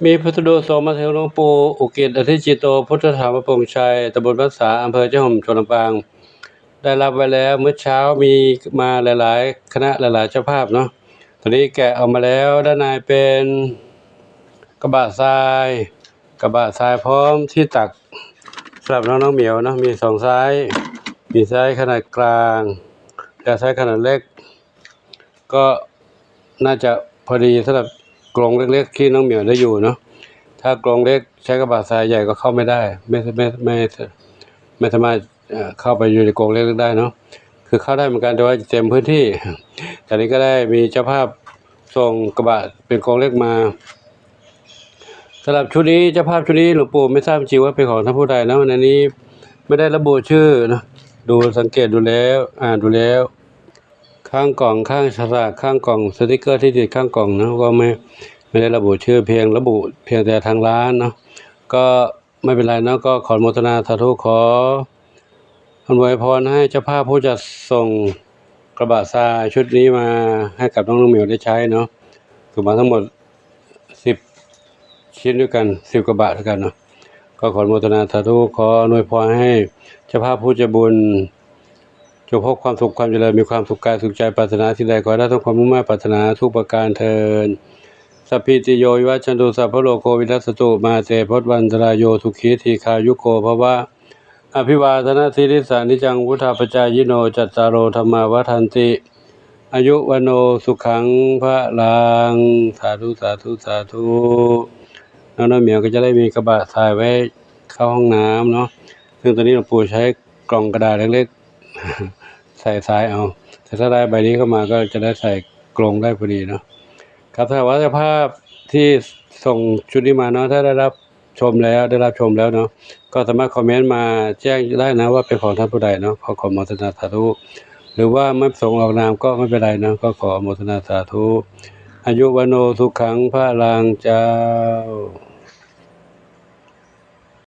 ມີພັດສະດຸສົ່ງມາເຖິງຫຼວງປູ່ອຸກິດ ອະທິຈິດໂຕ ພຸດທະຖາວະປົງໄຊ ຕຳບົນບ້ານສາ ອຳເພີຈະຫົມ ຈັງຫວັດລຳປາງ ໄດ້ຮັບໄວ້ແລ້ວ. ມື້ເຊົ້າມີມາຫຼາຍໆຄະນະ ຫຼາຍໆເຈົ້າພາບເນາະ. ຕອນນີ້ແກະອອກມາແລ້ວ, ດ້ານໃນເປັນກະບະຊາຍ, ກະບະຊາຍພ້ອມທີ່ຕັກສຳລັບນ້ອງໆໝຽວເນາະ. ມີສອງໄຊ, ມີໄຊຂະໜາດກາງ ແລະ ໄຊຂະໜາດເລັກ. ກໍໜ້າຈະພໍດີສຳລັບກົງເລັກໆທີ່ນ້ອງໝຽວໄດ້ຢູ່ເນາະ. ຖ້າກົງເລັກໃຊ້ກະບະຊາຍໃຫຍ່ກໍເຂົ້າໄມ່ໄດ້ ໄມ່ ໄມ່ ໄມ່ ໄມ່ສາມາດ ເອີ ເຂົ້າໄປຢູ່ໃນກົງເລັກໆໄດ້ເນາະ. ຄືເຂົ້າໄດ້ເໝືອນກັນ ແຕ່ວ່າຈະເຕັມພື້ນທີ່. ຕອນນີ້ກໍໄດ້ມີເຈົ້າພາບສົ່ງກະບະເປັນກົງເລັກມາ. ສຳລັບຊຸດນີ້ ເຈົ້າພາບຊຸດນີ້ ຫຼວງປູ່ ໄມ່ຊາບຈິງວ່າເປັນຂອງທ່ານຜູ້ໃດເນາະ. ໃນນີ້ໄມ່ໄດ້ລະບຸຊື່ເນາະ. ດູ ສັງເກດດູແລ້ວ ອ່ານດູແລ້ວ ຂ້າງກ່ອງ ຂ້າງສະຫຼາກ ຂ້າງກ່ອງ ສະຕິກເກີທີ່ຕິດຂ້າງກ່ອງເນາະ ກໍໄມ່ ໄມ່ໄດ້ລະບຸຊື່ ພຽງລະບຸພຽງແຕ່ທາງຮ້ານເນາະ. ກໍໄມ່ເປັນໄລເນາະ, ກໍຂໍອະນຸໂມທະນາສາທຸ, ຂໍອຳນວຍພອນໃຫ້ເຈົ້າພາບຜູ້ຈັດສົ່ງກະບະຊາຍຊຸດນີ້ມາໃຫ້ກັບນ້ອງໆໝຽວໄດ້ໃຊ້ເນາະ. ຖືມາທັງໝົດສິບ ຊິ້ນດ້ວຍກັນ ສິບກະບະດ້ວຍກັນເນາະ. ກໍຂໍອະນຸໂມທະນາສາທຸ, ຂໍອຳນວຍພອນໃຫ້ເຈົ້າພາບຜູ້ໃຈບຸນ ຈົ່ງພົບຄວາມສຸກຄວາມຈະເລີນ, ມີຄວາມສຸກກາຍສຸກໃຈ, ປາດຖະໜາສິ່ງໃດຂໍໃຫ້ໄດ້ສົມຄວາມມຸ່ງມາດປາດຖະໜາທຸກປະການເທີ້ນ. Sabbītiyo vivajjantu, sabbarogo vinassatu, mā te bhavatvantarāyo, sukhī dīghāyuko bhava. Abhivādanasīlissa niccaṃ vuḍḍhāpacāyino, cattāro dhammā vaḍḍhanti, āyu vaṇṇo sukhaṃ balaṃ. ສາທຸ ສາທຸ ສາທຸ. ນ້ອງໆໝຽວກໍຈະໄດ້ມີກະບະຊາຍໄວ້ເຂົ້າຫ້ອງນ້ຳເນາະ. ເຊິ່ງຕອນນີ້ຫຼວງປູ່ໃຊ້ກ່ອງກະດາດເລັກໆ ໃສ່ຊາຍເອົາ, ແຕ່ຖ້າໄດ້ໃບນີ້ເຂົ້າມາກໍຈະໄດ້ໃສ່ກົງໄດ້ພໍດີເນາະ. ຄັບ ຖ້າວ່າເຈົ້າພາບທີ່ສົ່ງຊຸດນີ້ມາເນາະ ຖ້າໄດ້ຮັບ ຊົມແລ້ວ ໄດ້ຮັບຊົມແລ້ວເນາະ ກໍສາມາດຄອມເມັນມາແຈ້ງໄດ້ນະວ່າເປັນຂອງທ່ານຜູ້ໃດເນາະ. ຂໍ ຂໍອະນຸໂມທະນາສາທຸ. ຫຼືວ່າໄມ່ປະສົງອອກນາມກໍໄມ່ເປັນໄລເນາະ, ກໍຂໍອະນຸໂມທະນາສາທຸ. ອາຍຸວັນໂນສຸຂັງພະລັງເຈົ້າ.